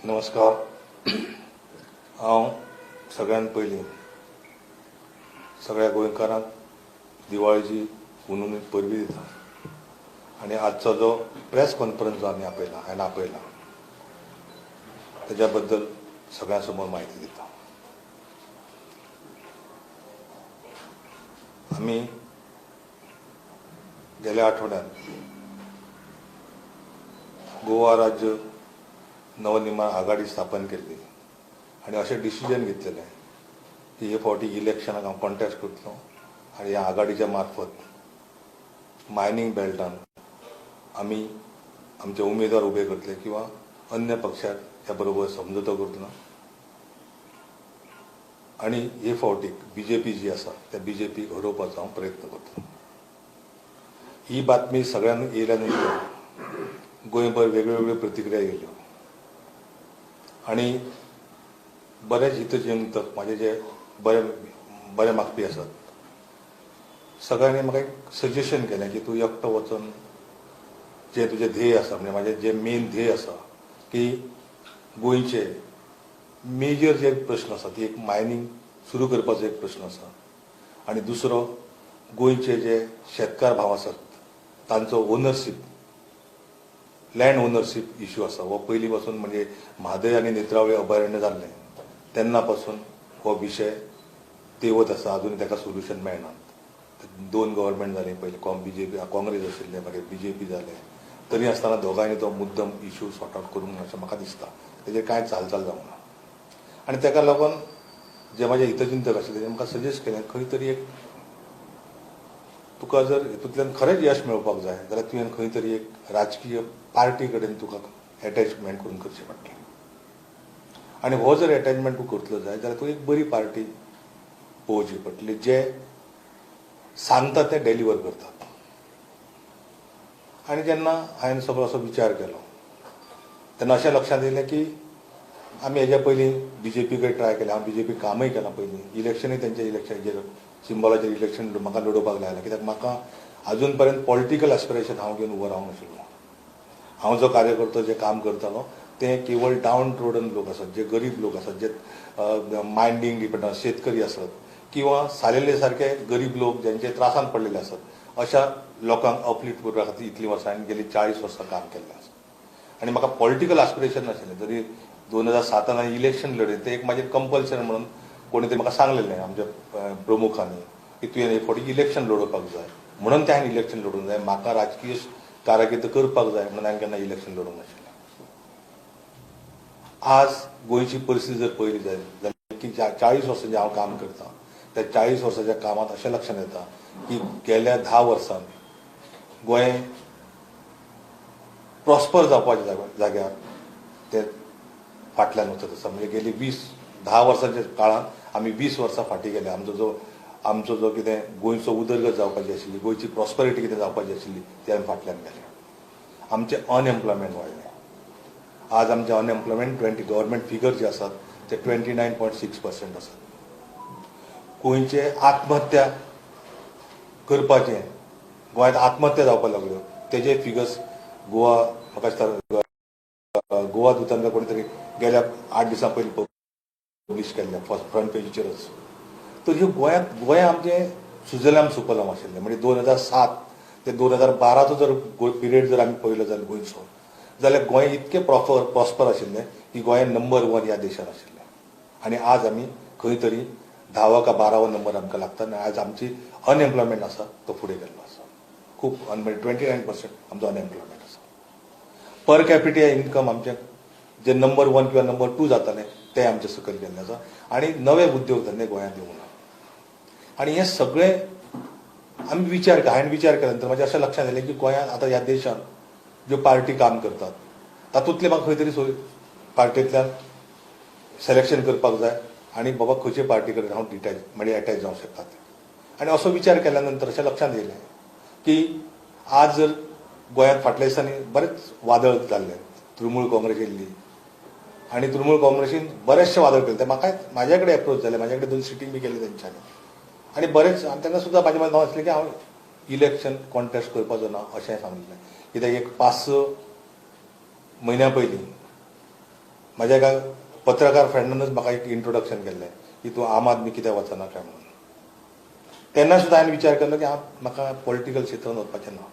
नमस्कार. हांव सगळ्यात पयलीं सगळ्या गोंयकारांक दिवाळेची हुनहुनीत परबीं दिता आनी आजचो जो प्रेस कॉन्फरन्स जो आमी आपयला, हांवें आपयला, तेज्या बद्दल सगळ्यां समोर म्हायती दिता. आमी गेल्या आठवड्यात गोवा राज्य नवनिर्माण आघाडी स्थापन केल्ली आनी अशें डिसिजन घेतलेलें की हे फावटी इलेक्शनाक हांव कॉन्टेस्ट करतलो आनी ह्या आघाडीच्या मार्फत मायनींग बेल्टान आमी आमचे उमेदवार उबे करतले किंवा अन्य पक्षाक ह्या बरोबर समजोतो करतलो आनी हे फावटीक बी जे पी जी आसा त्या बी जे पीक हरोवपाचो हांव प्रयत्न करतलो. ही बातमी सगळ्यांक येयल्या नंतर गोंयभर वेगळ्यो प्रतिक्रिया येयल्यो आनी बरेच हितचिंतक म्हाजे जे बरे बरे मागपी आसात सगळ्यांनी म्हाका एक सजेशन केलें की तूं एकटो वचून जे तुजें ध्येय आसा, म्हणजे म्हाजें जे मेन ध्येय आसा की गोंयचे मेजर जे प्रश्न आसा ती एक मायनींग सुरू करपाचो एक प्रश्न आसा आनी दुसरो गोंयचे जे शेतकार भाव आसात तांचो ओनरशीप, लँड ओनरशीप इशू आसा. हो पयलीं पासून म्हणजे म्हादय आनी नेत्रावळी अभयारण्य जाल्लें तेन्ना पासून हो विशय तेवत आसा, अजून ताका सोल्युशन मेळना. दोन गव्हर्मेंट जाले, पयलीं बी जे पी काँग्रेस आशिल्ले, मागीर बी जे पी जाले, तरी आसतना दोगांयनी तो मुद्दम इशू सॉर्ट आवट करूंक ना अशें म्हाका दिसता. तेजेर कांय चालचाल जावंक ना आनी ताका लागून जे म्हाजे हितचिंतक आशिल्ले तेणी म्हाका सजेस्ट केलें खंय तरी एक तुका जर हितूंतल्यान खरेंच यश मेळोवपाक जाय जाल्यार तुवें खंय तरी एक राजकीय पार्टी कडेन तुका एटॅचमेंट करून करचें पडटलें आनी हो जर एटॅचमेंट तूं करतलो जाय जाल्यार तूं एक बरी पार्टी पळोवची पडटली जे सांगता ते डेलिवर करतात. आनी जेन्ना हांवें सगळो असो विचार केलो तेन्ना अशें लक्षांत येयलें की आमी हेज्या पयलीं बी जे पी कडेन ट्राय केलें. हांव बी जे पी कामूय केलां पयलीं, इलेक्शनूय तेंच्या इलेक्शनाचेर सिंबॉलाचेर इलेक्शन म्हाका लडोवपाक लायलां, कित्याक म्हाका आजून पर्यंत पॉलिटिकल एस्पिरेशन हांव घेवन उबो रावंक नाशिल्लो. हांव जो कार्यकर्तो जे काम करतालो ते केवळ डावन ट्रोडन लोक आसात, जे गरीब लोक आसात, जे मायंडींग डिपेंडंट शेतकरी आसात किंवा सालेले सारके गरीब लोक ज्यांचे त्रासान पडलेले आसात अशा लोकांक अपलिफ्ट करपा खातीर इतलीं वर्सां हांवें गेली 40 वर्सां काम केल्लें आसा. आनी म्हाका पॉलिटिकल आस्पिरेशन नाशिल्लें, तरी 2007 हांवें इलेक्शन लडयलें तें एक म्हाजें कंपल्सरी म्हणून कोणी तरी म्हाका सांगलेलें आमच्या प्रमुखांनी की तुवें एक फावटी इलेक्शन लडोवपाक जाय म्हणून तें हांवें इलेक्शन लडोवंक जाय, म्हाका राजकीय कारकिर्द करपाक जाय म्हणून हांवें केन्ना इलेक्शन लडोवंक नाशिल्लें. आज गोंयची परिस्थिती जर पळयली जायत जाल्यार की 40 वर्सां जें हांव काम करता त्या 40 वर्साच्या कामांत अशें लक्षांत येता की गेल्या 10 वर्सांत गोंय प्रॉस्पर जावपाच्या जाग्यार ते फाटल्यान वचत आसा. म्हणजे गेली 10 वर्सांच्या काळांत आमी 20 वर्सां फाटीं गेले. आमचो जो कितें गोंयचो उदरगत जावपाची आशिल्ली, गोंयची प्रॉस्पेरिटी कितें जावपाची आशिल्ली ती आमी फाटल्यान गेले. आमचें अनएम्प्लॉयमेंट वाडलें. आज आमचें अनएम्प्लॉयमेंट 20 गव्हर्मेंट फिगर जे आसात ते 29.6% आसात. गोंयचे आत्महत्या करपाचें, गोंयांत आत्महत्या जावपाक लागल्यो तेजे फिगर्स गोवा म्हाका दिसता गोवा दुतान कोणी तरी गेल्या 8 दिसां पयलीं पब्लीश केल्लें फर्स्ट फ्रंट पेजीचेरच. तर ह्यो गोंय आमचें सुजलाम सुफलाम आशिल्लें. म्हणजे 2007 ते 2012चो जर पिरियड जर आमी पळयलो जाल्यार गोंयचो जाल्यार गोंय इतकें प्रॉस्पर आशिल्लें की गोंय नंबर 1 ह्या देशान आशिल्लें आनी आज आमी खंय तरी 10वो का 12वो नंबर आमकां लागता आनी आज आमची अनएम्प्लॉयमेंट आसा तो फुडें गेल्लो आसा खूब, 29% आमचो अनएम्प्लॉयमेंट आसा. पर कॅपिटा इन्कम आमचें जे नंबर 1 किंवा नंबर 2 जातालें तें आमचें सकयल गेल्लें आसा आनी नवे उद्योग धंदे गोंयांत येवंक ना. आनी हें सगळें आमी विचार हांवें विचार केल्या नंतर म्हाज्या अशें लक्षांत येयलें की गोंयांत आतां ह्या देशांत ज्यो पार्टी काम करतात तातूंतले म्हाका खंय तरी पार्टींतल्यान सिलेक्शन करपाक जाय आनी बाबा खंयचे पार्टी कडेन हांव डिटॅच म्हणजे एटॅच जावंक शकता तें. आनी असो विचार केल्या नंतर अशें लक्षांत येयलें की आज जर गोंयांत फाटल्या दिसांनी बरेंच वादळ जाल्लें, तृणमूल काँग्रेस येयल्ली आनी तृणमूल काँग्रेसीन बरेचशे वादळ केले, ते म्हाका म्हाज्या कडेन एप्रोच जाले, म्हाज्या कडेन 2 सिटींग बी केली तेंच्यांनी आनी बरेच आनी तेन्ना सुद्दां म्हाजें मत आसलें की हांव इलेक्शन कॉन्टेस्ट करपाचो ना अशें सांगलें. कित्याक एक 5-6 म्हयन्या पयलीं म्हाज्या एका पत्रकार फ्रेंडानच म्हाका एक इंट्रोडक्शन केल्लें की तूं आम आदमी कित्याक वचना काय म्हणून. तेन्ना सुद्दां हांवें विचार केलो की हांव म्हाका पॉलिटिकल क्षेत्रांत वचपाचें ना.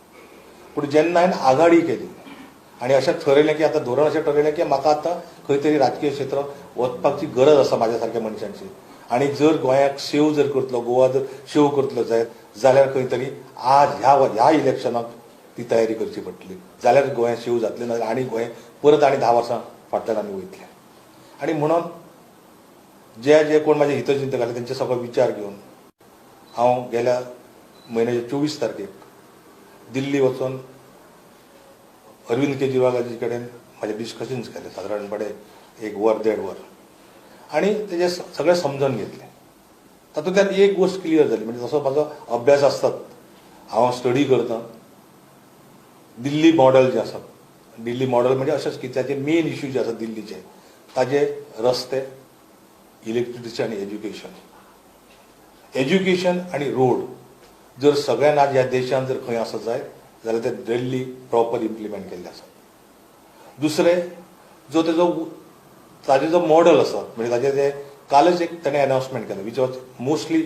पूण जेन्ना हांवें आघाडी केली आनी अशें थरयलें की आतां धोरण अशें ठरयलें की म्हाका आतां खंय तरी राजकीय क्षेत्रांत वचपाची गरज आसा म्हाज्या सारक्या मनशांची, आनी जर गोंयाक सेव जर करतलो, गोवा जर सेव करतलो जायत जाल्यार खंय तरी आज ह्या इलेक्शनाक ती तयारी करची पडटली, जाल्यार गोंय सेव जातलें, नाजाल्यार आनी गोंय परत आनी 10 वर्सां फाटल्यान आमी वयतले. आनी म्हणून जे जे कोण म्हाजे हितचिंतक आसले तेंचे सगळो विचार घेवन हांव गेल्या म्हयन्याच्या 24 तारखेक दिल्ली वचून अरविंद केजरीवालाजी कडेन म्हाजें डिस्कशन्स केलें, सादारणपणे 1 वर 1.5 वर, आनी तेजें सगळें समजून घेतलें. तातूंतल्यान एक गोश्ट क्लियर जाली, म्हणजे जसो म्हाजो अभ्यास आसतात, हांव स्टडी करता, दिल्ली मॉडल जे आसा, दिल्ली मॉडल म्हणजे अशेंच की ताचे मेन इश्यू जे आसा दिल्लीचे, ताजे रस्ते, इलेक्ट्रिसिटी आनी एज्युकेशन, एज्युकेशन आनी रोड जर सगळ्यांत आज ह्या देशांत जर खंय आसत जायत जाल्यार ते दिल्ली प्रॉपर इम्प्लिमेंट केल्ले आसात. दुसरें जो तेजो ताजे जो मॉडल आसा, म्हणजे ताजे ते कालच एक ताणें अनावन्समेंट केलें which was mostly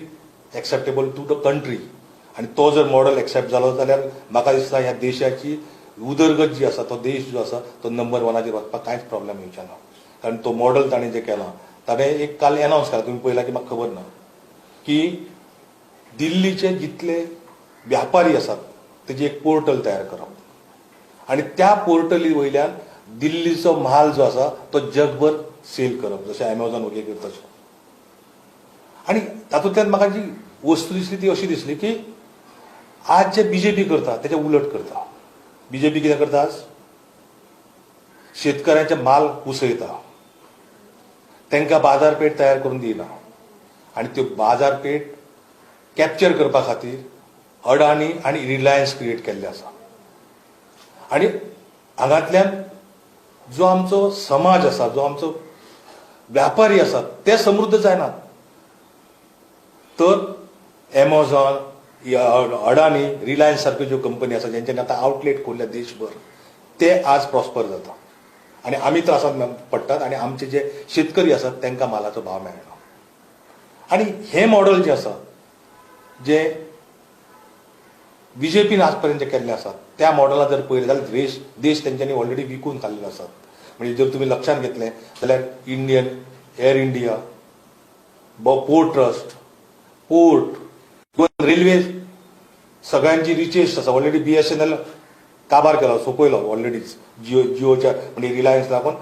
acceptable to the country, आनी तो जर मॉडल एक्सेप्ट जालो जाल्यार म्हाका दिसता ह्या देशाची उदरगत जी आसा, तो देश जो आसा तो नंबर 1 वचपाक कांयच प्रॉब्लेम येवचो ना. कारण तो मॉडल ताणें जें केलां, ताणें एक काल अनावन्स केला, तुमी पळयला की म्हाका खबर ना, की दिल्लीचे जितले व्यापारी आसात तेजी एक पोर्टल तयार करप आनी त्या पोर्टली वयल्यान दिल्लीचो म्हाल जो आसा तो जगभर सेल करप, जशें एमेझॉन वगैरे करता तशें. आनी तातूंतल्यान म्हाका जी वस्तू दिसली ती अशी दिसली की आज जे बीजेपी करता तेच्या उलट करता. बीजेपी कितें करता आज शेतकऱ्यांचे माल उसयता, तांकां बाजारपेठ तयार करून दिना आनी त्यो बाजारपेठ कॅप्चर करपा खातीर अडाणी आनी रिलायन्स क्रिएट केल्ले आसा. आनी हांगांतल्यान जो आमचो समाज आसा, जो आमचो व्यापारी आसा ते समृद्ध जायनात, तर एमेझॉन, अडाणी, रिलायन्स सारक्यो ज्यो कंपनी आसा ज्यांच्यानी आतां आउटलेट खोल्ल्या देशभर, ते आज प्रॉस्पर जाता आनी आमी त्रासांत पडटात आनी आमचे जे शेतकरी आसात तांकां मालाचो भाव मेळना. आनी हें मॉडल जें आसा, जें बीजेपीन आज पर्यंत जे केल्लें आसा त्या मॉडला जर पळयलें जाल्यार देश तेंच्यांनी ऑलरेडी विकून खाल्लेलो आसात. म्हणजे जर तुमी लक्षांत घेतलें जाल्यार Indian, Air India, port trust, port, even railway सगळ्यांची रिचेस्ट आसा. ऑलरेडी BSNL काबार केलो, सोंपयलो ऑलरेडीच, जिओच्या म्हणजे रिलायन्स लागून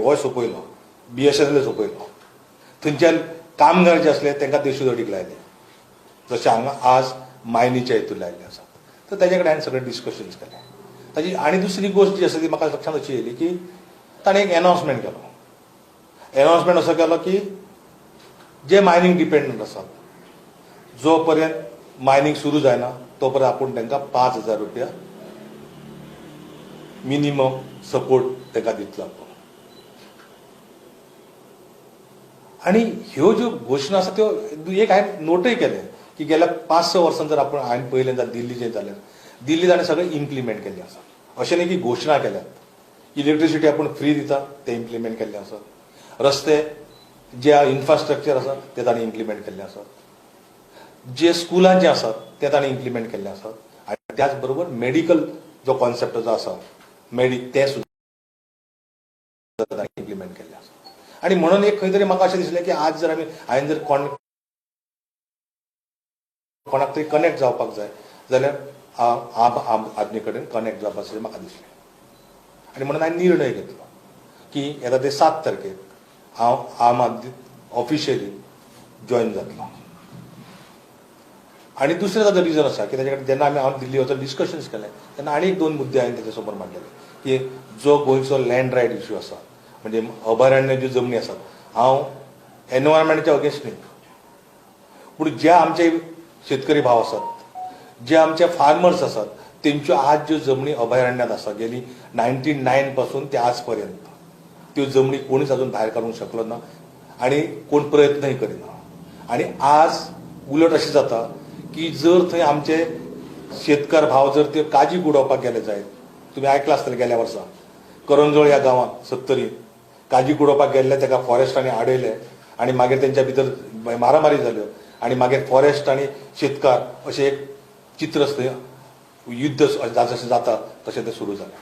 हो सोंपयलो, BSNL सोंपयलो. थंयच्यान कामगार जे आसले तांकां देशोधडीक लायले, जशें हांगा आज मायनीच्या हितून लायल्ले आसात. तर ताजे कडेन हांवें सगळें डिस्कशन्स केलें ताजी. आनी दुसरी गोश्ट जी आसा ती म्हाका लक्षांत अशी येयली की ताणें एक एनावन्समेंट केलो. एनावन्समेंट असो केलो की जे मायनींग डिपेंडंट आसात, जो पर्यंत मायनींग सुरू जायना तो पर्यंत आपूण तांकां 5,000 रुपया मिनिमम सपोर्ट तांकां दितलो आपूण. आनी ह्यो ज्यो घोशणा आसा त्यो एक हांवें नोटय केलें की गेल्या 5-6 वर्सां जर आपूण हांवें पळयलें जाल्यार दिल्लीचें जाल्यार दिल्ली ताणें सगळें इम्प्लिमेंट केल्लें आसा. अशें न्ही की घोशणा केल्यात, इलेक्ट्रिसिटी आपूण फ्री दिता तें इम्प्लिमेंट केल्लें आसा, रस्ते जे इन्फ्रास्ट्रक्चर आसा तें ताणें इम्प्लिमेंट केल्लें आसा, जे स्कुलां जे आसात ते ताणें इम्प्लिमेंट केल्ले आसात, आनी त्याच बरोबर मेडिकल जो कॉन्सेप्ट जो आसा तें सुद्दां ताणें इम्प्लिमेंट केल्लें आसा. आनी म्हणून एक खंय तरी म्हाका अशें दिसलें की आज जर आमी हांवें जर कोणाक तरी कनेक्ट जावपाक जाय जाल्यार आम आदमी कडेन कनेक्ट जावपाचें म्हाका दिसलें. आनी म्हणून हांवें निर्णय घेतलो की येता ते 7 तारखेक हांव आम आदमी ऑफिशियली जॉयन जातलो. आनी दुसरें ताजो रिजन आसा की ताजे कडेन जेन्ना आमी हांव दिल्ली वचून डिस्कशन्स केलें तेन्ना आनी एक 2 मुद्दे हांवें ताच्या समोर मांडलेले की जो गोंयचो लँड रायट इश्यू आसा, म्हणजे अभयारण्य ज्यो जमनी आसात, हांव एनवायरमेंटाच्या अगेन्स्ट न्ही, पूण जे आमचे शेतकरी भाव आसात, जे आमचे फार्मर्स आसात, तेंच्यो आज ज्यो जमनी अभयारण्यात आसा गेली 99 पासून ते आज पर्यंत त्यो जमनी कोणीच अजून भायर काडूंक शकलो ना आनी कोण प्रयत्नय करिना. आनी आज उलट अशें जाता की जर थंय आमचे शेतकार भाव जर ते काजी उडोवपाक गेले जायत, तुमी आयकलां आसतलें गेल्या वर्सा करंजोळ ह्या गांवांत 70 काजी कुडोवपाक गेल्ले ताका फॉरेस्टांनी आडयले आनी मागीर तेंच्या भितर मारामारी जाल्यो आनी मागीर फॉरेस्ट आनी शेतकार अशें एक चित्र युद्ध जशें जाता तशें तें सुरू जालें.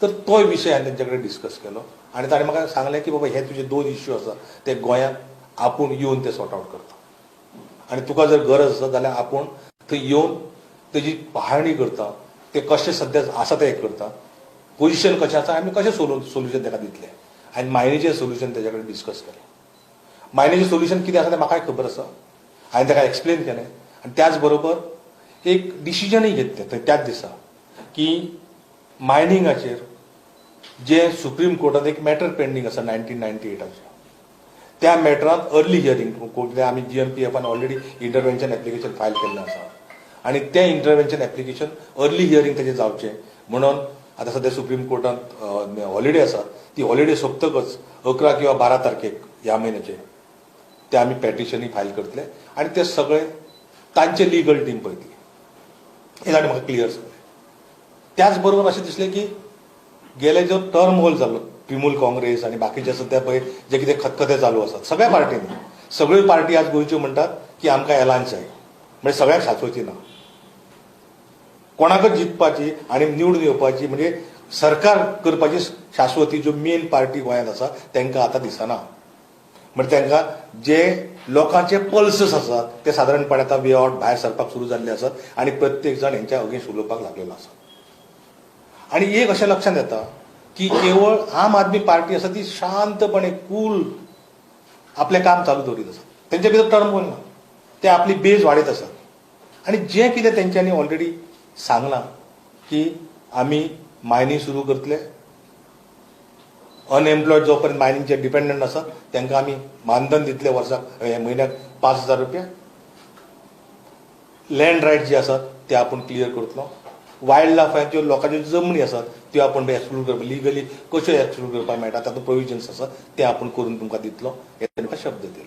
तर तोय विशय हांवें तेंच्या कडेन डिस्कस केलो आनी ताणें म्हाका सांगलें की बाबा हे तुजे 2 इश्यू आसा ते गोंयांत आपूण येवन ते सॉर्ट आवट करता आनी तुका जर गरज आसा जाल्यार आपूण थंय येवन तेजी पाहणी करता, ते कशें सद्या आसा ते करता, पोजिशन कशें आसा आमी कशें सोल्युशन ताका दितले. आनी मायनीचें सोल्युशन तेज्या कडेन डिस्कस केलें. मायनीचें सोल्युशन कितें आसा तें म्हाकाय खबर आसा, हांवें ताका एक्सप्लेन केलें आनी त्याच बरोबर एक डिसिजनूय घेतलें थंय त्याच दिसा की मायनिंगाचेर जे सुप्रीम कोर्टांत एक मॅटर पेंडींग आसा 1998, त्या मॅटरांत अर्ली हियरींग आमी GMPF already intervention application file केल्लें आसा आनी तें इंटरवेन्शन एप्लिकेशन अर्ली हियरींग तेजें जावचें म्हणून आतां सद्या सुप्रीम कोर्टांत हॉलिडे आसा, ती हॉलिडे सोंपतकच 11 किंवा 12 तारखेक ह्या म्हयन्याचे ते आमी पेटिशनूय फायल करतले आनी ते सगळे तांचे लिगल टीम पळयतली. हें ताणें म्हाका क्लियर सांगलें. त्याच बरोबर अशें दिसलें की गेले जो टर्म होल जाल्लो तृणमूल काँग्रेस आनी बाकीचे सद्या पळय जे कितें खतखते चालू आसात सगळ्या पार्टींनी, सगळ्यो पार्टी आज गोंयच्यो म्हणटात की आमकां एलायन्स जाय, म्हणजे सगळ्यांक शाश्वती ना, कोणाकच जिखपाची आनी निवडून येवपाची म्हणजे सरकार करपाची शाश्वती ज्यो मेन पार्टी गोंयांत आसा तांकां आतां दिसना. म्हणजे तांकां जे लोकांचे पल्सस आसात ते सादारणपणे आतां वे आवट भायर सरपाक सुरू जाल्ले आसात आनी प्रत्येक जाण हेंच्या अगेन्स्ट उलोवपाक लागलेलो आसा. आनी एक अशें लक्षांत येता की केवळ आम आदमी पार्टी आसा ती शांतपणे कूल आपलें काम चालू दवरीत आसा, तेंच्या भितर टर्मोल ना, ते आपली बेज वाडयत आसात आनी जें कितें तेंच्यांनी ऑलरेडी सांगलां की आमी मायनींग सुरू करतले, अनएम्प्लॉयड जो पर्यंत मायनिंगचेर डिपेंडंट आसा तांकां आमी मानधन दितले वर्साक म्हयन्याक 5,000 रुपया, लँड रायट जे आसात ते आपूण क्लियर करतलो, वायल्ड लायफाच्यो लोकांच्यो जमनी आसात त्यो आपूण एक्सक्लूड करपाक लिगली कश्यो एक्सक्लूड करपाक मेळटा तातूंत प्रोविजन्स आसात ते आपूण करून तुमकां दितलो, हे ताणें म्हाका शब्द दिलो.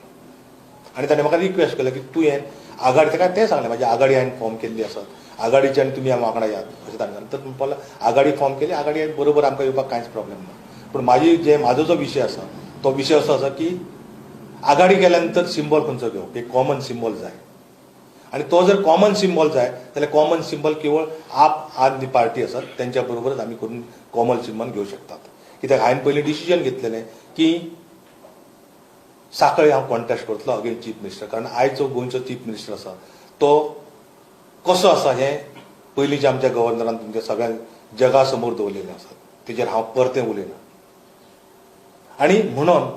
आनी ताणें म्हाका रिक्वेस्ट केलो की तुवें आघाडी, ताका तें सांगलें म्हाजी आघाडी हांवें फॉर्म केल्ली आसा, आघाडीच्यान तुमी वांगडा यात अशें ताणें सांगलें. तर म्हणपाक आघाडी फॉर्म केली, आघाडी बरोबर आमकां येवपाक कांयच प्रॉब्लेम ना, पूण म्हाजी जे म्हाजो जो विशय आसा तो विशय असो आसा की आघाडी केल्या नंतर सिंबॉल खंयचो घेवप, एक कॉमन सिंबॉल जाय आनी तो जर कॉमन सिंबॉल जाय जाल्यार कॉमन सिंबॉल केवळ आप आदमी पार्टी आसात तेंच्या बरोबरच आमी करून कॉमन सिंबॉल घेवं शकतात. कित्याक हांवें पयलीं डिसिजन घेतलेलें की साखळे हांव कॉन्टेस्ट करतलो अगेन्स्ट चीफ मिनिस्टर, कारण आयज जो गोंयचो चीफ मिनिस्टर आसा तो कसो आसा हें पयलींच्या आमच्या गव्हर्नरान तुमच्या सगळ्या जगा समोर दवरलेलें आसा, तेजेर हांव परतें उलयना. आनी म्हणून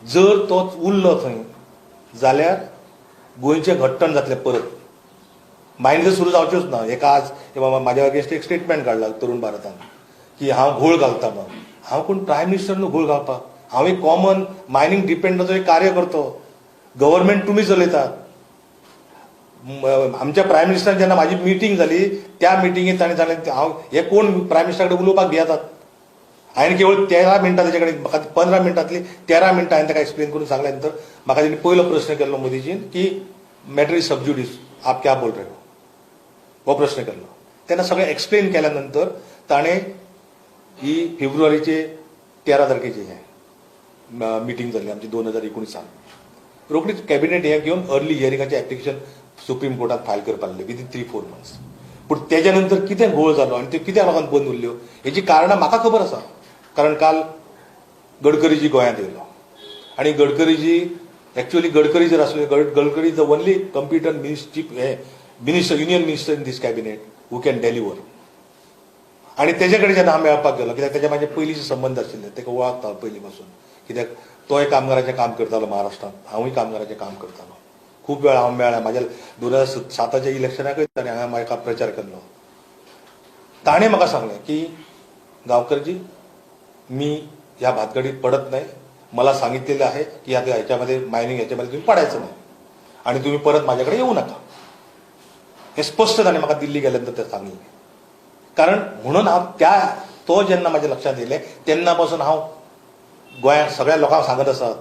जर तो उरलो थंय जाल्यार गोंयचें घट्टण जातलें परत, मायनींग सुरू जावच्योच ना. एका आज म्हाज्या अगेन्स्ट एक स्टेटमेंट काडला तरुण भारतान की हांव घोळ घालता म्हणून, हांव कोण प्रायम मिनिस्टर न्हू घोळ घालपाक, हांव एक कॉमन मायनींग डिपेंडंटाचो एक कार्यकर्तो, गव्हर्मेंट तुमी चलयतात. आमच्या प्रायम मिनिस्टरान जेन्ना म्हाजी मिटींग जाली त्या मिटिंगेत ताणें सांगलें हांव हे कोण प्रायम मिनिस्टरा कडेन उलोवपाक भियेतात. हांवें केवळ 13 मिनटां तेजे कडेन, म्हाका 15 मिनटांतली 13 मिनटां हांवें ताका एक्सप्लेन करून सांगल्या नंतर म्हाका तेणी पयलो प्रश्न केल्लो मोदीजीन की मॅटर is सब ज्युडिस, आप क्या बोल रहे हो, हो प्रश्न केल्लो. तेन्ना सगळें एक्सप्लेन केल्या नंतर ताणें ही फेब्रुवारीचे 13 तारखेची हें मिटींग जाल्ली आमची 2019 रोखडीच कॅबिनेट हें घेवन अर्ली हियरिंगाचें एप्लिकेशन सुप्रीम कोर्टात फायल करपाक लागलें विदीन 3-4 मंथ्स. पूण तेज्या नंतर कितें घोळ जालो आनी त्यो कित्याक लागून बंद उरल्यो हेची कारणां म्हाका खबर आसा, कारण काल गडकरीजी गोंयांत येयलो आनी गडकरीजी एक्चुअली गडकरी जर आसले, Gadkari is the only competent chief minister, union minister in this cabinet who can deliver. आनी तेजे कडेन जेन्ना हांव मेळपाक गेलो, कित्याक तेजे म्हाजे पयलींचे संबंद आशिल्ले, ताका वळखता पयलीं पासून, कित्याक तोय कामगाराचें काम करतालो महाराष्ट्रांत, हांवूय कामगाराचें काम करतालो. खूब वेळा हांव मेळ्ळा, म्हाज्या 2007 इलेक्शनाकय ताणें हांगा म्हाका प्रचार केल्लो. ताणें म्हाका सांगलें की गावकरजी मी ह्या भानगडीत पडत नाही, मला सांगितलेलं आहे की आता ह्याच्यामध्ये मायनिंग ह्याच्यामध्ये तुम्ही पडायचं नाही आणि तुम्ही परत माझ्याकडे येऊ नका, हे स्पष्ट ताणें म्हाका दिल्ली गेल्या नंतर ते सांगिल्लें. कारण म्हणून हांव त्या तो जेन्ना म्हाज्या लक्षांत येयलें तेन्ना पासून हांव गोंयांत सगळ्या लोकांक सांगत आसा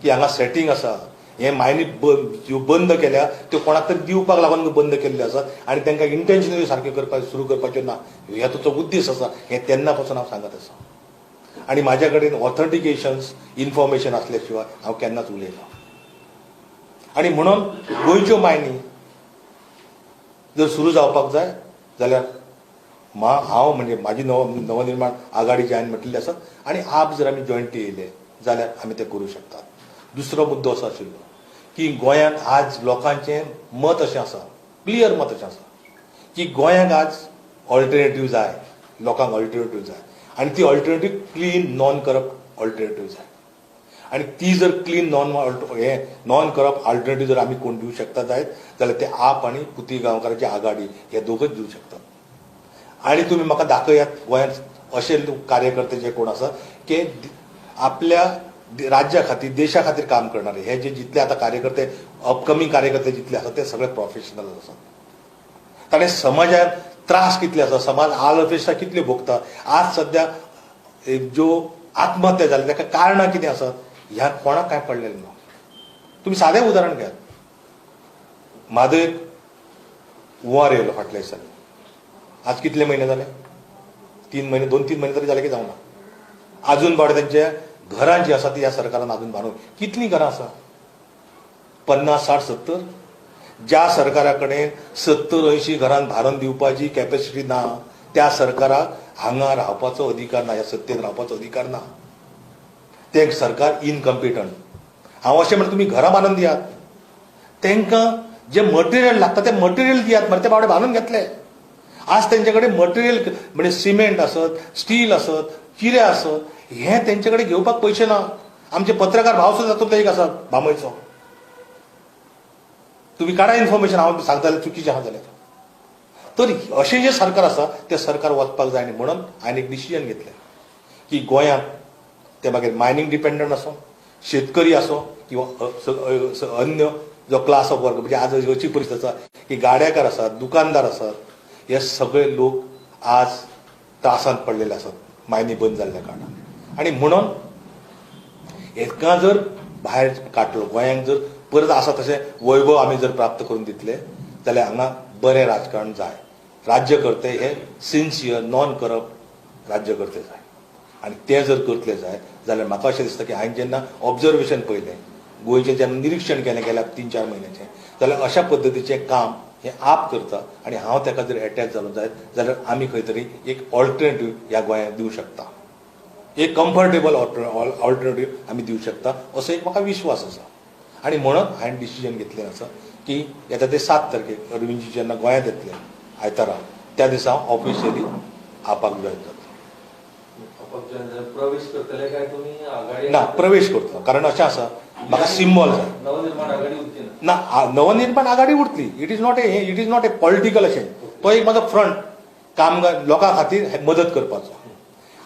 की हांगा सेटींग आसा, हे मायनी ज्यो बंद केल्या त्यो कोणाक तरी दिवपाक लागून बंद केल्ल्यो आसात आनी तांकां इंटेन्शनली सारक्यो करपाक सुरू करपाच्यो ना, ह्या तुजो उद्देश आसा, हें तेन्ना पासून हांव सांगत आसा. आनी म्हाज्या कडेन ऑथेंटिकेशन्स इन्फॉर्मेशन आसल्या शिवाय हांव केन्नाच उलयना. आनी म्हणून गोंयच्यो मायनी जर सुरू जावपाक जाय जाल्यार हांव म्हणजे म्हाजी नवनिर्माण आघाडी जी हांवें म्हटलेली आसा आनी आप जर आमी जॉयंटली येयले जाल्यार आमी तें करूं शकतात. दुसरो मुद्दो असो आशिल्लो की गोंयांत आज लोकांचें मत अशें आसा, क्लियर मत अशें आसा की गोंयांक आज ऑल्टरनेटीव जाय, लोकांक ऑल्टरनेटीव जाय आनी ती alternative clean non corrupt alternative जाय. आनी ती जर क्लीन नॉन करप्ट ऑल्टरनेटीव जर आमी कोण दिवं शकता जायत जाल्यार ते आप आनी पुती गांवकाराची आघाडी हे दोगूच दिवं शकतात. आनी तुमी म्हाका दाखयात गोंयांत अशे कार्यकर्ते जे कोण आसा की आपल्या राज्या खातीर देशा खातीर काम करणारे हे जे जितले आतां कार्यकर्ते अपकमींग कार्यकर्ते जितले आसा ते सगळे प्रोफेशनल आसात. ताणें समाजाक त्रास कितले आसा, समाज आल अपेक्षा कितल्यो भोगता, आज सद्या ज्यो आत्महत्या जाल्या ताका कारणां कितें आसात ह्या कोणाक कांय पडलेलें ना. तुमी सादें उदाहरण घेयात, म्हादयक हुंवार येयलो फाटल्या दिसांनी, आज कितले म्हयने जाले, 3 म्हयने 2-3 म्हयने तरी जाले की जावना, आजून बावडे तेंच्या घरां जी आसा ती ह्या सरकारान आजून बांदूंक, कितलीं घरां आसा, 50, 60, 70. ज्या सरकारा कडेन 70-80 घरां भारून दिवपाची कॅपेसिटी ना त्या सरकाराक हांगा रावपाचो अधिकार ना, ह्या सत्तेन रावपाचो अधिकार ना. तें सरकार इनकम्पिटंट. हांव अशें म्हणटा तुमी घरां बांदून दियात, तांकां जें मटेरियल लागता तें मटेरियल दियात मरे, ते बावडे बांदून घेतले. आज तेंचे कडेन मटेरियल म्हणजे सिमेंट आसत, स्टील आसत, चिरे आसत, हें तेंचे कडेन घेवपाक पयशे ना. आमचे पत्रकार भाव सुद्दां तातूंत एक आसा बांबयचो, तुमी काडा इन्फॉर्मेशन, हांव सांगता जाल्यार चुकीचें आहा जाल्यार. तर अशें जें सरकार आसा तें सरकार वचपाक जाय न्ही म्हणून हांवें एक डिसिजन घेतलें की गोंयांत ते मागीर मायनींग डिपेंडंट आसूं, शेतकरी आसूं किंवा अन्य जो क्लास ऑफ वर्क, म्हणजे आज अशी परिस्थिती आसा की गाड्याकार आसात, दुकानदार आसात, हे सगळे लोक आज त्रासांत पडलेले आसात मायनी बंद जाल्ल्या कारणान. आनी म्हणून हेका जर भायर काडलो, गोंयांक जर परत आसा तशें वैभव आमी जर प्राप्त करून दितले जाल्यार हांगा बरें राजकारण जाय, राज्यकर्ते हे सिन्सियर नॉन करप्ट राज्यकर्ते जाय. आनी ते जर करतले जाय जाल्यार म्हाका अशें दिसता की हांवें जेन्ना ऑब्जर्वेशन पळयलें, गोंयचें जेन्ना निरिक्षण केलें गेल्या 3-4 म्हयन्याचें, जाल्यार अशा पद्दतीचें काम हें आप करता आनी हांव ताका जर एटॅच जालो जायत जाल्यार आमी खंय तरी एक ऑल्टरनेटीव ह्या गोंयांत दिवं शकता, एक कम्फर्टेबल ऑल्टरनेटीव आमी दिवं शकता असो एक म्हाका विश्वास आसा. आनी म्हणून हांवें डिसिजन घेतलें आसा की येता ते 7 तारखेक अरविंदजी जेन्ना गोंयांत येतले आयतारा, त्या दिसा हांव ऑफिशियली आपाक जॉयन जातलो. आपाक जॉयन जाल्यार प्रवेश करतले काय तुमी आघाडी? ना, प्रवेश करतलो, कारण अशें आसा म्हाका सिंबॉल जाय. नवनिर्माण आघाडी उरची ना? ना, नवनिर्माण आघाडी उरतली. It is not a political अशें, तो एक म्हाजो फ्रंट कामगार लोकां खातीर मदत करपाचो.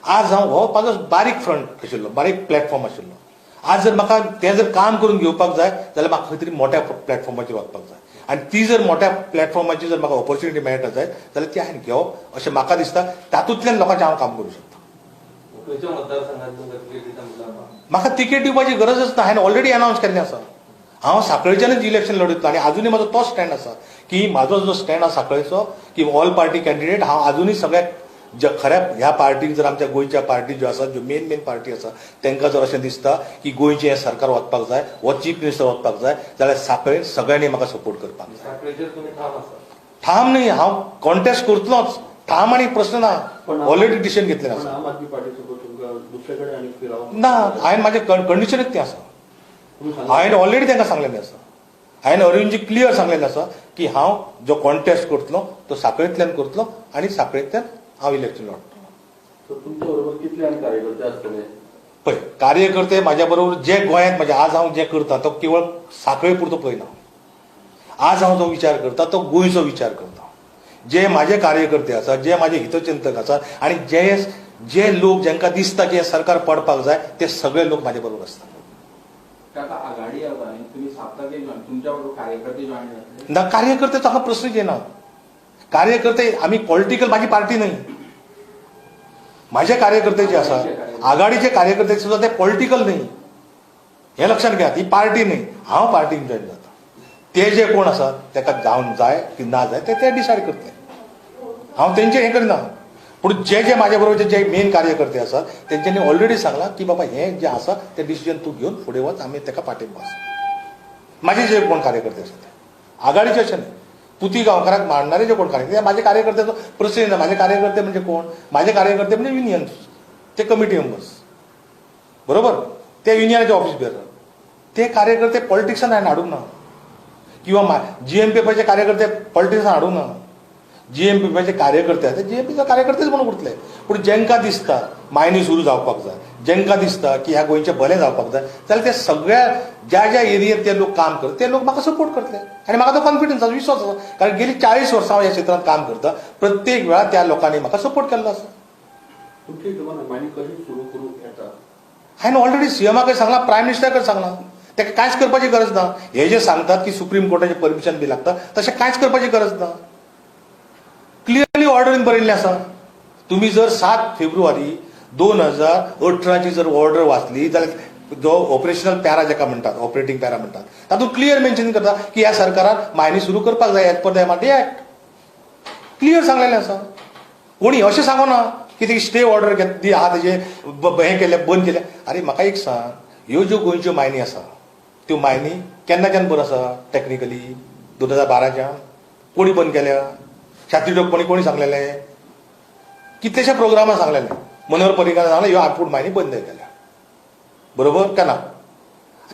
आज हांव हो म्हाजो बारीक फ्रंट आशिल्लो, बारीक प्लॅटफॉर्म आशिल्लो. आज जर म्हाका तें जर काम करून घेवपाक जाय जाल्यार म्हाका खंय तरी मोठ्या प्लॅटफॉर्माचेर वचपाक जाय आनी ती जर मोठ्या प्लॅटफॉर्माची जर म्हाका ऑपॉर्च्युनिटी मेळटा जायत जाल्यार ती हांवें घेवप अशें म्हाका दिसता. तातूंतल्यान लोकांचें हांव काम करूं शकता. खंयच्या मतदारसंघात तुमकां तिकेट दिता म्हटलं? म्हाका तिकेट दिवपाची गरजच ना, हांवें ऑलरेडी अनावन्स केल्लें आसा. हांव साखळेच्यानच इलेक्शन लढयतलो आनी आजुनूय म्हाजो तोच स्टँड आसा की म्हाजो जो स्टँड आसा साखळेचो की ऑल पार्टी कॅन्डिडेट, हांव आजुनूय सगळ्या खऱ्या ह्या पार्टीक जर आमच्या गोंयच्या पार्टी ज्यो आसा, ज्यो मेन मेन पार्टी आसा, तांकां जर अशें दिसता की गोंयचें हें सरकार वचपाक जाय, हो चीफ मिनिस्टर वचपाक जाय, जाल्यार साखळेन सगळ्यांनी म्हाका सपोर्ट करपाक जाय. साखळेचेर तुमी ठाम आसा? ठाम न्ही, हांव कॉन्टेस्ट करतलोच, ठाम आनी प्रश्न ना, ऑलरेडी डिसिजन घेतलें पण आसा. आम आदमी पार्टी सोबत तुमकां दुसरे कडेन आनी फिरावंक ना, हांवें म्हाजें कंडिशनच तें आसा. तुमी सांगला. हांवें ऑलरेडी तांकां सांगलेलें आसा, हांवें अरविंदजी क्लियर सांगलेलें आसा की हांव जो कॉन्टेस्ट करतलो तो साखळेंतल्यान करतलो आनी साखळेंतल्यान हांव इलेक्शन लढतलो. तर तुमच्या बरोबर कितले आनी कार्यकर्ते आसतले? पळय, कार्यकर्ते म्हाज्या बरोबर जे गोंयांत म्हजे आज हांव जें करता तो केवळ साखळे पुरतो पळयना. आज हांव जो विचार करता तो गोंयचो विचार करता. जे म्हाजे कार्यकर्ते आसा, जे म्हाजे हितचिंतक आसा आनी जे जे लोक जांकां दिसता की हें सरकार पडपाक जाय, ते सगळे लोक म्हाजे बरोबर आसता. काका, आघाडी आसा आनी तुमी 7 तारखेक जॉईन, तुमच्या बरोबर कार्यकर्ते जॉईन जातले? ना, कार्यकर्त्याचो हांगा प्रश्नच येना. कार्यकर्ते आमी पॉलिटिकल, माझी पार्टी न्हय. माझे कार्यकर्ते जे आसा, आघाडीचे कार्यकर्ते सुद्दां ते पॉलिटिकल न्हय, हें लक्षात घेयात. ही पार्टी न्हय. हांव पार्टीन जॉयन जाता, ते जे कोण आसा ताका जावन जाय की ना जाय ते ते डिसायड करतले. हांव तेंचेर हें करिना. पूण जे जे म्हाजे बरोबर जे मेन कार्यकर्ते आसात तेंच्यांनी ऑलरेडी सांगलां की बाबा हें जें आसा तें डिसिजन तूं घेवन फुडें वच, आमी तेका पाठिंबो आसा. माझे जे कोण कार्यकर्ते आसात ते आघाडीचे अशें न्ही, पुती गांवकाराक मांडणारे जे कोण कार्यकर्ते, माझे कार्यकर्त्याचो प्रश्न येना. माझे कार्यकर्ते म्हणजे कोण? माझे कार्यकर्ते म्हणजे युनियन, ते कमिटी मेंबर्स, बरोबर, ते युनियनाचे ऑफिस बेरर, ते कार्यकर्ते पॉलिटिक्सान हांवें हाडूंक ना, किंवा जीएमपीएफाचे कार्यकर्ते पॉलिटिक्सान हाडूंक ना. जीएमपीएफाचे कार्यकर्ते ते जीएमपीचे कार्यकर्तेच म्हणून उरतले. पूण जेंकां दिसता मायनी सुरू जावपाक जाय, जेंकां दिसता की ह्या गोंयचें बरें जावपाक जाय, जाल्यार ते सगळ्या ज्या ज्या एरियेत ते लोक काम करता ते लोक म्हाका सपोर्ट करतले आनी म्हाका तो कॉन्फिडन्स आसा, विश्वास आसा, कारण गेली 40 वर्सां हांव ह्या क्षेत्रांत काम करता, प्रत्येक वेळार त्या लोकांनी म्हाका सपोर्ट केल्लो आसा. तुमच्या हिशोबान मायनिंग कशी सुरू करूंक येता? हांवें ऑलरेडी सीएमा कडेन सांगलां, प्रायम मिनिस्टरा कडेन सांगलां, ताका कांयच करपाची गरज ना. हे जे सांगतात की सुप्रीम कोर्टाचें परमिशन बी लागता, तशें कांयच करपाची गरज ना. क्लियरली ऑर्डरीन बरयल्लें आसा. तुमी जर 7 फेब्रुवारी 2018 जर ऑर्डर वाचली जाल्यार जो ऑपरेशनल पॅरा जेका म्हणटात, ऑपरेटींग पॅरा म्हणटात, तातूंत क्लियर मेन्शन करता की ह्या सरकारान मायनी सुरू करपाक जाय as per the MRD act, clear सांगलेलें आसा. कोणी अशें सांगना की ती स्टे ऑर्डर दी आहा तेजे हें केलें बंद केलें. आरे म्हाका एक सांग, ह्यो ज्यो गोंयच्यो मायनी आसा त्यो मायनी केन्नाच्यान बंद आसा? टॅक्निकली 2012च्यान कोणी बंद केल्या? छाती ठोकपणी कोणी सांगलेलें? कितलेशे प्रोग्रामां सांगलेले, मनोहर पर्रीकार सांगलें ह्यो आपूण मायनी बंद केल्या, बरोबर का ना?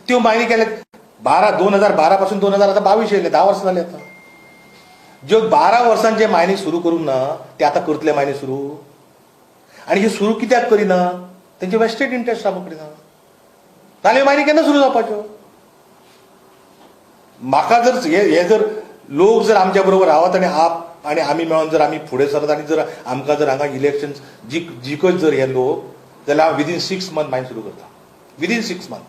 त्यो मायनी केल्या 2012 पासून 2022 येयले, 10 वर्सां जाली आतां. ज्यो 12 वर्सांचे मायनी सुरू करूंक ना ते आतां करतले मायनी सुरू. आनी हे सुरू कित्याक करिना? तेंचे वेस्टेड इंट्रस्ट आसा करिना, नाल्यार मायनी केन्ना सुरू जावपाच्यो? म्हाका जर हे जर लोक जर आमच्या बरोबर रावत आनी आप आनी आमी मेळोन जर आमी फुडें सरत आनी जर आमकां जर हांगा इलेक्शन जिखत जर हे लोक, जाल्यार हांव विदीन 6 मंथ मायन सुरू करता, विदीन 6 मंथ.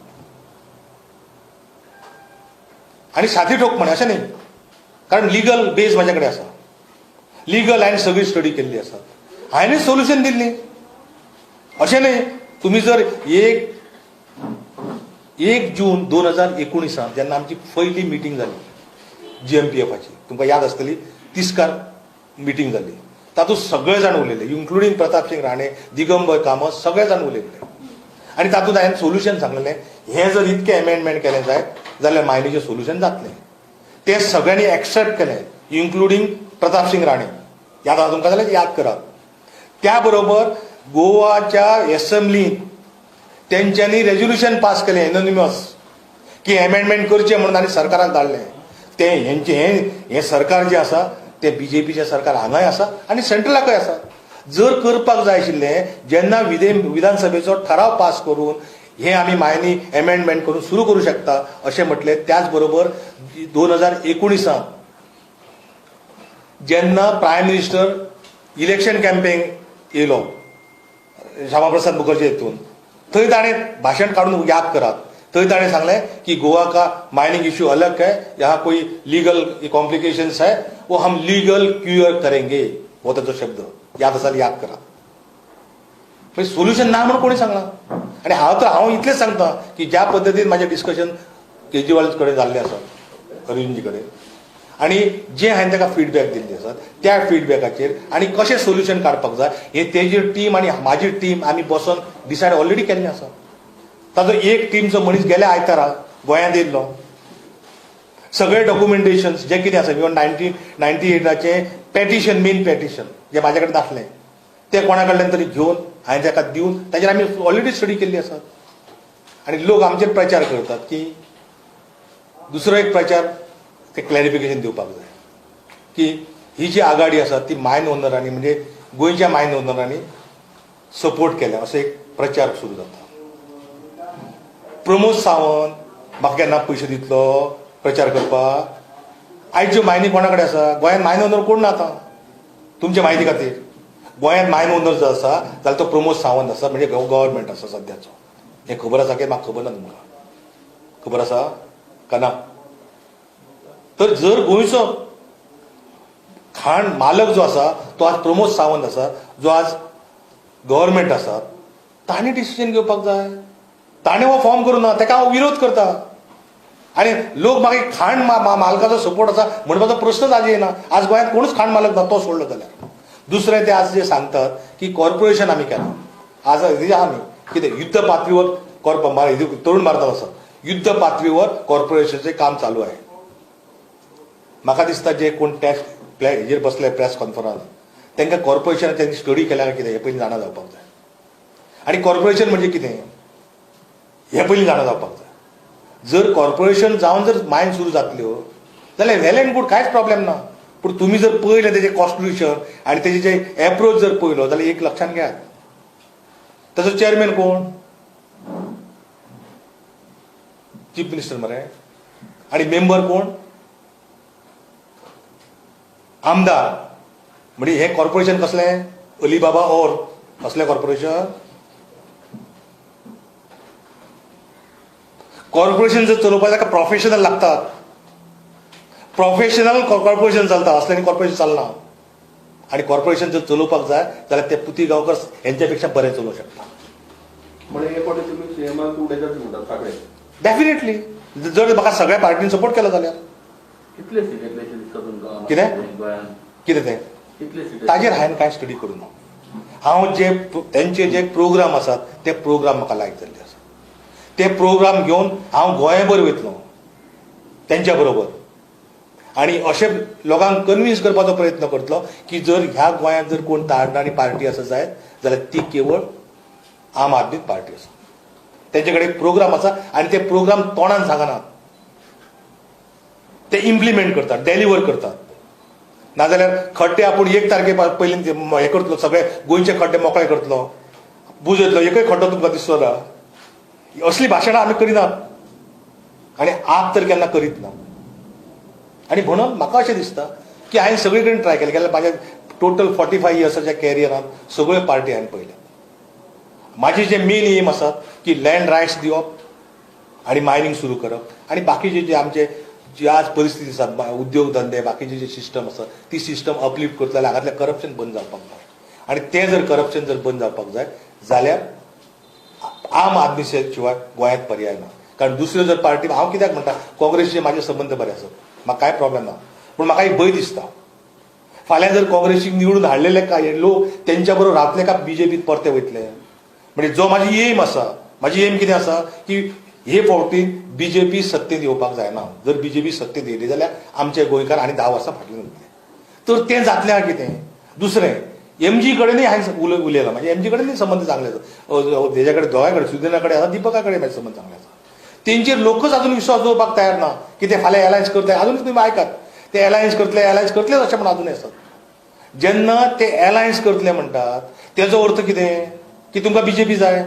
आनी सादी ठोकपणे अशें न्ही, कारण लिगल बेज म्हाज्या कडेन आसा, लिगल हांवें सगळी स्टडी केल्ली आसा, हांवें सोल्युशन दिल्ली. अशें न्ही तुमी जर 1 जून 2019 जेन्ना आमची पयली मिटींग जाली जीएमपीएफाची, तुमकां याद आसतली, तिस्कार मिटींग जाली, तातूंत सगळे जाण उलयले, इन्क्लुडींग प्रताप सिंग राणे, दिगंबर कामत, सगळे जाण उलयले. आनी तातूंत हांवें सोल्युशन सांगलेलें, हें जर इतकें एमेंडमेंट केलें जायत जाल्यार मायनीचें सोल्युशन जातलें. तें सगळ्यांनी एक्सेप्ट केलें, इन्क्लुडींग प्रताप सिंग राणे. याद आसा तुमकां जाल्यार याद करात. त्या बरोबर गोवाच्या एसेंब्लींत तेंच्यांनी रेजोल्युशन पास केलें एनोनिमस की एमेंडमेंट करचें म्हणून, आनी सरकाराक धाडलें. तें हेंचें हें सरकार जें आसा तें बीजेपीचें सरकार हांगाय आसा आनी सेंट्रलाकय आसा. जर करपाक जाय आशिल्लें जेन्ना विधानसभेचो ठराव पास करून हे आमी मायनी एमेंडमेंट करून सुरू करूं शकता अशें म्हटलें. त्याच बरोबर 2019 जेन्ना प्रायम मिनिस्टर इलेक्शन कॅम्पेन येयलो श्यामाप्रसाद मुखर्जी हितून, थंय ताणें भाशण काडून याद करात, थंय ताणें सांगलें की गोवा का मायनिंग इश्यू अलग है, यहाँ कोई लीगल कॉम्प्लिकेशंस है, वो हम लीगल क्लियर करेंगे. हो ताचो शब्द याद आसा जाल्यार याद करात. म्हणजे सोल्युशन ना म्हणून कोणी सांगलां? आनी हांव इतलेंच सांगता की ज्या पद्दतीन म्हाजें डिस्कशन केजरीवाल कडेन जाल्लें आसा, अरविंदजी कडेन, आनी जे हांवें ताका फिडबॅक दिल्ली आसा त्या फिडबॅकाचेर आनी कशें सोल्युशन काडपाक जाय हे तेजी टीम आनी म्हाजी टीम आमी बसोन डिसायड ऑलरेडी केल्लें आसा. ताचो एक टीमचो मनीस गेल्या आयतारा गोंयांत येयल्लो, सगळे डॉक्युमेंटेशन जे कितें आसा, इवन 1998 पेटिशन, मेन पेटिशन जें म्हाजे कडेन नासलें तें कोणा कडल्यान तरी घेवन हांवें ताका दिवन ताजेर आमी ऑलरेडी स्टडी केल्ली आसा. आनी लोक आमचेर प्रचार करतात की दुसरो एक प्रचार ते क्लॅरिफिकेशन दिवपाक जाय की ही जी आघाडी आसा ती मायन ओनरांनी, म्हणजे गोंयच्या मायन ओनरांनी सपोर्ट केल्या असो एक प्रचार सुरू जाता. प्रमोद सावंत म्हाका केन्ना पयशे दितलो प्रचार करपाक? आयच्यो मायनी कोणा कडेन आसा? गोंयांत मायन ओनर कोण ना आतां तुमचे म्हायती खातीर. गोंयांत मायन ओनर जर आसा जाल्यार तो प्रमोद सावंत आसा, म्हणजे गव्हर्मेंट आसा सद्याचो. हें खबर आसा की म्हाका खबर ना, तुमकां खबर आसा का ना? तर जर गोंयचो खाण मालक जो आसा तो आज प्रमोद सावंत आसा, जो आज गव्हर्मेंट आसा, ताणें डिसिजन घेवपाक जाय. ताणें हो फॉर्म करूं ना, ताका हांव विरोध करता. आनी लोक मागीर खाण मालकाचो सपोर्ट आसा म्हणपाचो प्रश्नच आज येना. आज गोंयांत कोणूच खाण मालक ना, तो सोडलो जाल्यार. दुसरें ते आज जे सांगतात की कॉर्पोरेशन आमी केलां, आज आहा न्ही कितें युद्ध पातळीवर तरुण भारतात आसा, युद्ध पातळीवर कॉर्पोरेशनचें काम चालू आहे. म्हाका दिसता जे कोण टॅक्स हेजेर बसले प्रेस कॉन्फरन्स तांकां कॉर्पोरेशनाची स्टडी केल्या काय कितें हें पयलीं जाणा जावपाक जाय. आनी कॉर्पोरेशन म्हणजे कितें हें पयलीं जाणा जावपाक जाय. जर कॉर्पोरेशन जावन जर मायन सुरू जातल्यो जाल्यार वेल एंड गूड, कांयच प्रॉब्लेम ना. पूण तुमी जर पळयलें तेजें कॉन्स्टिट्युशन आनी तेजे जे एप्रोच जर पळयलो जाल्यार एक लक्षांत घेयात, ताचो चेअरमॅन कोण? चीफ मिनिस्टर मरे. आनी मेंबर कोण? आमदार. म्हणजे हें कॉर्पोरेशन कसलें? अलीबाबा और असलें कॉर्पोरेशन? कॉर्पोरेशन जर चलोवपाक ताका प्रोफेशनल लागतात, प्रोफेशनल कॉर्पोरेशन चलता, असल्यानी कॉर्पोरेशन चलना. आनी कॉर्पोरेशन जर चलोवपाक जाय जाल्यार ते पुती गांवकर हेंच्या पेक्षा बरें चलोवंक शकता. म्हणजे हे फावटी तुमी सीएमाक उडयतात म्हणटात सागळे? डेफिनेटली, जर म्हाका सगळ्या पार्टीन सपोर्ट केलो जाल्यार. कितले सीट येतले अशें दिसता तुमकां? कितें? गोंयांत कितें तें कितले सीट? ताजेर हांवें कांय स्टडी करूं ना. हांव जे तेंचे जे प्रोग्राम आसात ते प्रोग्राम म्हाका लायक जाल्ले आसा. ते प्रोग्राम घेवन हांव गोंयभर वयतलो तेंच्या बरोबर आनी अशें लोकांक कन्विन्स करपाचो प्रयत्न करतलो की जर ह्या गोंयांत जर कोण तारणारी पार्टी आसा जायत जाल्यार ती केवळ आम आदमी पार्टी आसा. तेंचे कडेन एक प्रोग्राम आसा आनी ते प्रोग्राम तोंडान सांगनात, ते इम्प्लिमेंट करतात, डेलिवर करतात. नाजाल्यार खड्डे आपूण 1 तारखे पयलीं हें करतलो, सगळे गोंयचे खड्डे मोकळे करतलो, बुजयतलो, एकय खड्डो तुमकां दिसचो ना. असली भाशणां आमी करिनात आनी आप तर केन्ना करीत ना. आनी म्हणून म्हाका अशें दिसता की हांवें सगळे कडेन ट्राय केलें, केल्यार म्हाज्या टोटल 45 इयर्साच्या कॅरियरांत सगळ्यो पार्टी हांवें पळयल्यात. म्हाजी जे मेन एम आसा की लँड रायट्स दिवप आनी मायनींग सुरू करप आनी बाकीचे जे आमचे जी आज परिस्थिती आसा, उद्योग धंदे बाकीचे जे सिस्टम आसा ती सिस्टम अपलिफ्ट करतले जाल्यार हांगांतलें करप्शन बंद जावपाक जाय. आनी तें जर करप्शन जर बंद जावपाक जाय जाल्यार आम आदमी शिवाय गोंयांत पर्याय ना. कारण दुसऱ्यो जर पार्टी, हांव कित्याक म्हणटा काँग्रेसीचे म्हाजे संबंद बरे आसात, म्हाका कांय प्रॉब्लेम ना, पूण म्हाका एक भंय दिसता फाल्यां जर काँग्रेसीक निवडून हाडलेले काय लोक तेंच्या बरोबर रावतले काय बीजेपीत परते वयतले. म्हणजे जो म्हाजी एम आसा, म्हाजी एम कितें आसा की हे फावटी बीजेपी सत्तेत येवपाक जायना. जर बीजेपी सत्तेत येयली जाल्यार आमचे गोंयकार आनी 10 वर्सां फाटल्यान उरतले. तर तें जातलें कितें? दुसरें एमजी कडेनूय हांवें उलयलां, म्हणजे एमजी कडेनूय संबंद चांगले आसा, तेज्या कडेन दोगांय कडेन, सुदिना कडेन आसा, दिपका कडेन म्हाजे संबंद चांगले आसा. तेंचेर लोकच अजून विश्वास दवरपाक तयार ना की ते फाल्यां एलायन्स करतले. अजून तुमी आयकात, ते एलायन्स करतले, एलायन्स करतलेच अशें म्हण अजूनय आसात. जेन्ना ते एलायन्स करतले म्हणटात तेजो अर्थ कितें की तुमकां बीजेपी जाय.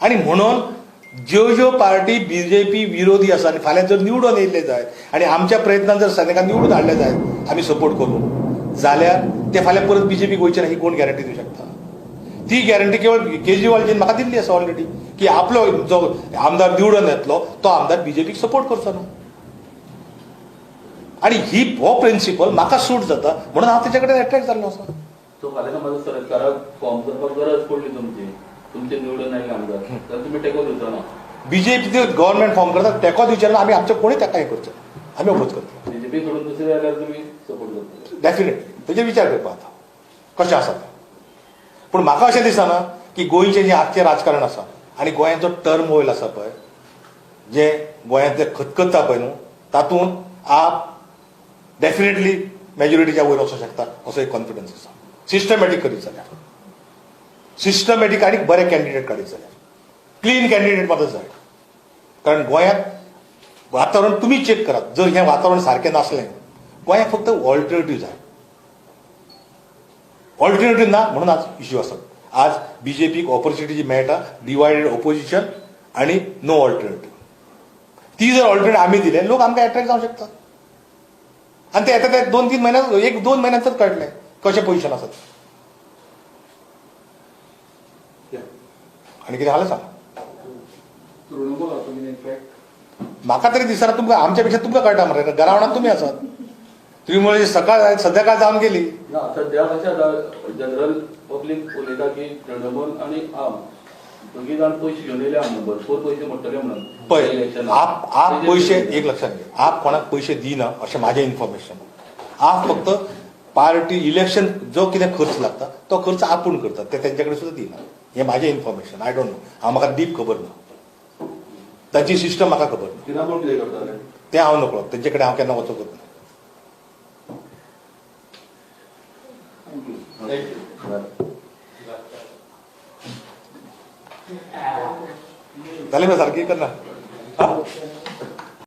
आनी म्हणून ज्यो ज्यो पार्टी बीजेपी विरोधी आसा आनी फाल्यां जर निवडून येयल्ले जाय आनी आमच्या प्रयत्नान जर सैनिकां निवडून हाडले जाय आमी सपोर्ट करून जाल्यार ते फाल्यां परत बीजेपीक वयचे ना ही कोण गॅरंटी दिवं शकता? ती गॅरंटी केवळ केजरीवालजीन म्हाका दिल्ली आसा ऑलरेडी की आपलो जो आमदार निवडून येतलो तो आमदार बीजेपीक सपोर्ट करचो ना. आनी ही हो प्रिंसिपल म्हाका सूट जाता म्हणून हांव तेच्या कडेन एट्रॅक्ट जाल्लो आसा. सो फाल्यां समज सरकाराक फॉर्म करपाक गरज पडली तुमची, तुमचे निवडून आयले आमदार जाल्यार तुमी टेको दिवचो ना? बीजेपी गव्हर्नमेंट फॉर्म करता तेको दिवचें ना, आमी आमचे कोणूय ताका हें करचें, आमी ओपोज करतले. बीजेपी सोडून दुसरे जाल्यार तुमी सपोर्ट करतले? डेफिनेटली तेजेर विचार करपा आतां कशें आसा तें. पूण म्हाका अशें दिसना की गोंयचें जें आजचें राजकारण आसा आनी गोंयांत जो टर्म ऑयल आसा पळय, जें गोंयांतलें खतखत्ता पळय न्हू, तातूंत आप डेफिनेटली मेजॉरिटीच्या वयर वचूंक शकता असो एक कॉन्फिडन्स आसा. सिस्टमॅटीक करीत जाल्यार, सिस्टमॅटीक आनी बरे कॅन्डिडेट काडीत जाल्यार, क्लीन कॅन्डिडेट मात्र जाय. कारण गोंयांत वातावरण तुमी चॅक करात, जर हें वातावरण सारकें नासलें गोंयांत फक्त ऑल्टरनेटीव जाय. ऑल्टरनेटीव ना म्हणून आज इश्यू आसात. आज बीजेपीक ऑपॉर्च्युनिटी जी मेळटा डिवायडेड ऑपोजिशन आनी नो ऑल्टरनेटीव, ती जर ऑल्टरनेटीव आमी दिले लोक आमकां एट्रॅक्ट जावंक शकतात. आनी ते येता ते 2-3 म्हयन्यात, 1-2 म्हयन्यांतच कळटलें कशें पोजिशन आसा. आनी कितें जालें सांग. तृणमूल इनफॅक्ट म्हाका तरी दिसना तुमकां आमच्या पेक्षा तुमकां कळटा मरे, ग्रावंडात तुमी आसात. तुमी सकाळ सध्या जावन गेली ना. सध्या कशें आतां जनरल पब्लीक उलयता की तृणमूल आनी आम दोगी जाण पयशे घेवन येयले, आम भरपूर पयशे मोडटले म्हणून. पळय आप आप पयशे एक लक्षात घे, आप कोणाक पयशे दिना अशें म्हाजें इन्फॉर्मेशन. आप फक्त पार्टी इलेक्शन जो कितें खर्च लागता तो खर्च आपूण करता, ते तेंच्या कडेन सुद्दां दिना. हें म्हाजें इन्फॉर्मेशन, I don't know, हांव म्हाका डीप खबर ना, तांची सिस्टम म्हाका खबर ना. तृणमूल कितें करताले? तें हांव नकळो, तेंचे कडेन हांव केन्ना वचोंकच ना. Thank you. जालें मरे सारकी करना.